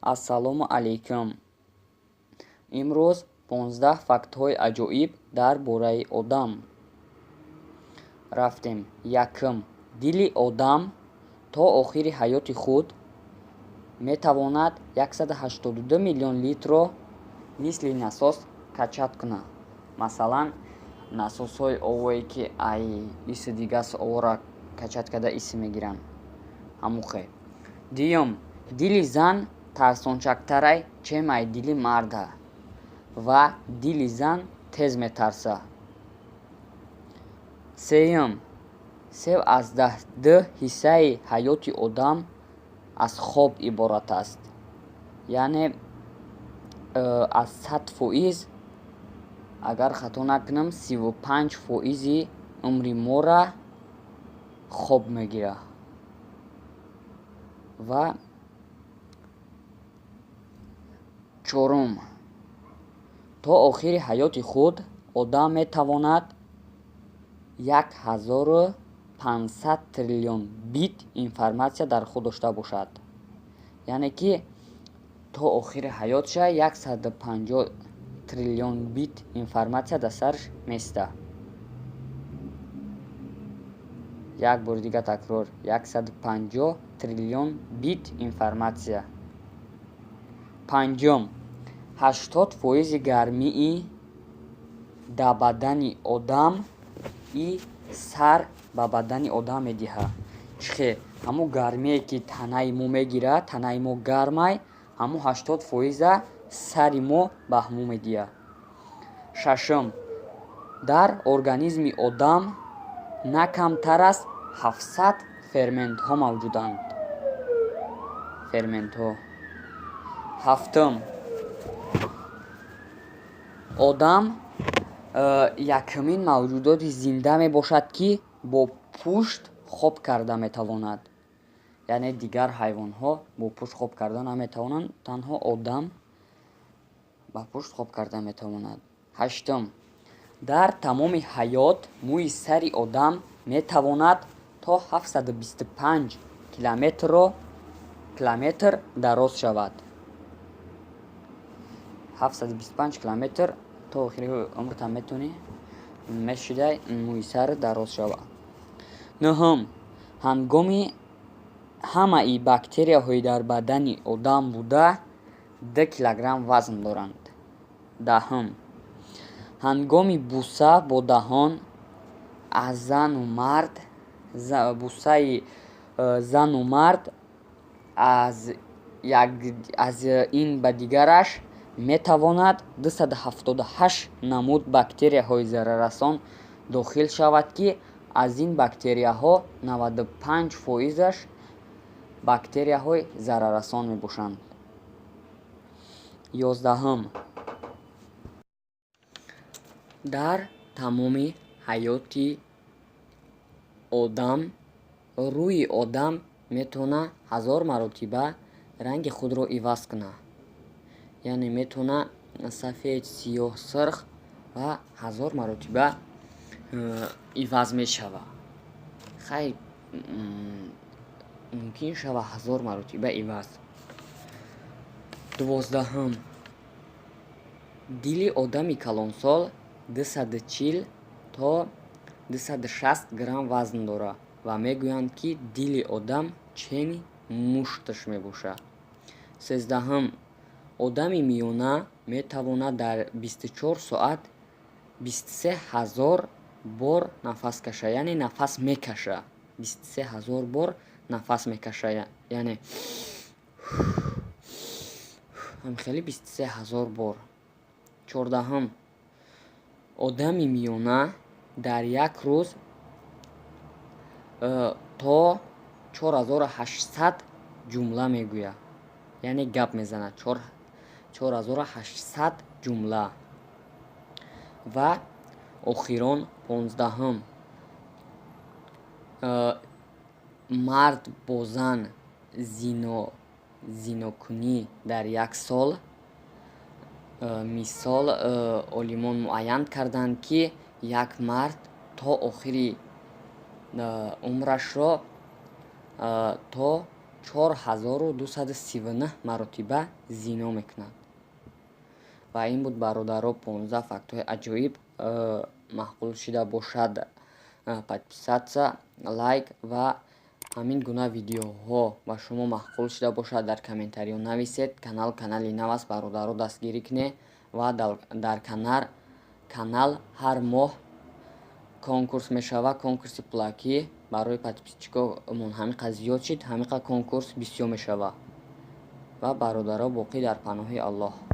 Ассалому алайкум. Имрӯз 15 фактҳои аҷоиб дар бораи одам. Рафтем. Якум. Дили одам то охири ҳаёти худ метавонад 182 миллион литрро мисли насос качать кунад. Масалан, насосҳои овое ки ай ису дигас овора качать карда ис мегиранд. Ҳамухе. Дуюм. Дили зан тарсончактарай, чем ай дили марда. Ва дили зан тез метарса. Сеюм. 3,2 ҳиссаи ҳаёти одам аз хоб иборат аст. Яъне аз 100%, агар хато накунам, 35 фоизи умри мора хоб мегирад. Ва чорум. То охири ҳаёти худ одам метавонад 1500 триллион бит информатсия дар худ дошта бошад. Яъне ки то охири ҳаётша 150 триллион бит информатсия дар сараш места. Як бори дига такрор: 150 триллион бит информатсия. Панҷум. 80 фоизи гармии да бадани одам и сар ба бадани одам медиҳад. Чӣ хел? Ҳамун гармие ки танаи мо мегирад, танаи мо гармай, ҳамун 80 фоиза сари мо ба ҳамун медиҳад. Шашум. Дар организми одам на камтар аз 700 ферментҳо мавҷуданд. Ферментҳо. Ҳафтум. Одам якумин мавҷудоти зинда мебошад, ки бо пушт хоб карда метавонад. Яъне дигар ҳайвонҳо бо пушт хоб карда наметавонанд, танҳо одам ба пушт хоб карда метавонад. Ҳаштум. Дар тамоми ҳаёт мӯи сари одам метавонад то 725 километр дароз шавад. 725 километр то охири умртам метавонӣ мешидай мӯи сар дароз шавад. Нуҳум. Ҳангоми ҳамаи бактерияҳои дар бадани одам буда 2 килограмм вазн доранд. Даҳум. Ҳангоми буса бо даҳон аз зану мард, бусаи зану мард аз ин ба дигараш метавонад 278 намуд бактерияҳои зараррасон дохил шавад, ки аз ин бактерияҳо 95 фоизаш бактерияҳои зараррасон мебошанд. 11-ум. Дар тамоми ҳаёти одам рӯи одам метавонад 1000 маротиба ранги худро иваз кунад. Яъне метавонад сафед, сиёҳ, сурх ва 1000 маротиба иваз мешавад. Хай, мумкин шавад 1000 маротиба иваз. 12-ум. Дили одами калонсол 240 то 260 грамм вазн дорад ва мегӯянд, ки дили одам чени мушташ мебошад. 13-ум. Одами миёна метавонад дар 24 соат 23 000 бор нафас кашад, яъне нафас мекашад. 23 000 бор нафас мекашад, яъне ҳамхеле 23 000 бор. 14-ум. Одами миёна дар як рӯз то 4800 ҷумла мегӯяд, яъне гап мезанад 4800 ҷумла. Ва охирон, 15-ум. Мард бо зан зинокунӣ дар як сол, мисол, олимон муайян карданд, ки як мард то охири умрашро то 4239 маротиба зино мекунад. Ва ин буд, бародаро, 15 фактҳои аҷоиб. Маъқул шида бошад, подписаться, лайк ва ҳамин гуна видеоҳо ба шумо маъқул шида бошад, дар комментариҳо нависед. Канал канали нав аст, бародаро, дастгирӣ кунед. Ва дар канал ҳар моҳ конкурс мешавад, конкурси пулакӣ барои подписчикомон. Ҳамин қадр зиёд шид, ҳамин қадр конкурс бисёр мешавад. Ва, бародаро, боқӣ дар паноҳи Аллоҳ.